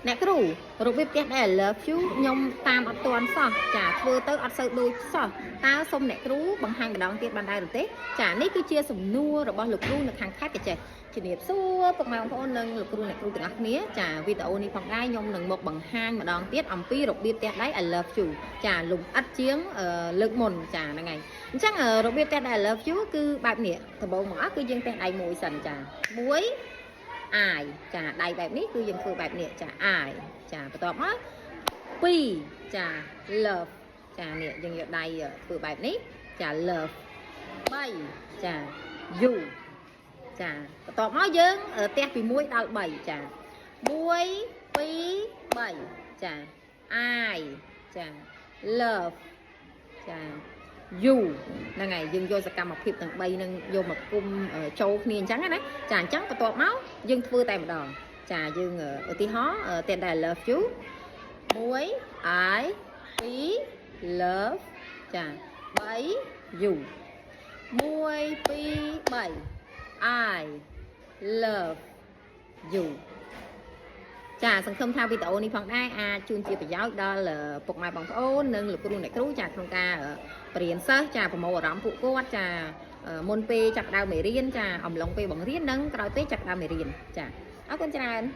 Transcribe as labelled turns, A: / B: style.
A: អ្នកគ្រូរបៀបផ្ទះដៃ I love you ខ្ញុំតាមអត់ទាន់សោះចាធ្វើទៅអត់សូវដូចសោះតើសូមអ្នកគ្រូបង្ហាញម្ដងទៀតបានដែរឬទេចានេះគឺជាសំណួររបស់លោកគ្រូនៅខាងខេត្តក្រចេះជំរាបសួរពុកម៉ែបងប្អូននិងលោកគ្រូអ្នកគ្រូទាំងអស់គ្នាចាវីដេអូនេះផងដែរខ្ញុំនឹងមកបង្ហាញម្ដងទៀតអំពីរបៀបផ្ទះដៃ I love you ចាលំអិតជាងលើកមុនចាហ្នឹងហើយអញ្ចឹងរបៀបផ្ទះដៃ I love you គឺបែបនេះដំបូងមកអស់គឺយើងផ្ទះដៃមួយសិនចាមួយ I ចាដៃបែបនេះគឺយើងធ្វើបែបនេះចា I ចាបន្ទាប់មក2ចា love ចានេះយើងយកដៃធ្វើបែបនេះចា love 3ចា you ចាបន្ទាប់មកយើងទះពី1ដល់3ចា1 2 3ចា I ចា love ចា you ហ្នឹងហើយយើងយកសកម្មភាពទាំង3ហ្នឹងយកមកគុំចូលគ្នាអញ្ចឹងណាចាអញ្ចឹងបន្ទាប់មកយើងធ្វើតែម្ដងចាយើងឧទាហរណ៍តែ I love you 1 I 2 love ចា3 you 1 2 3 I love you ចាសង្ឃឹមថាវីដេអូនេះផងដែរអាចជូនជាប្រយោជន៍ដល់ពុកម៉ែបងប្អូននិងលោកគ្រូអ្នកគ្រូចាក្នុងការបរៀនសិស្សចាប្រមូលអារម្មណ៍ពួកគាត់ចាមុនពេលចាប់ផ្ដើមមេរៀនចាអំឡុងពេលបង្រៀននិងក្រោយពេលចាប់ផ្ដើមមេរៀនចាអរគុណច្រើន។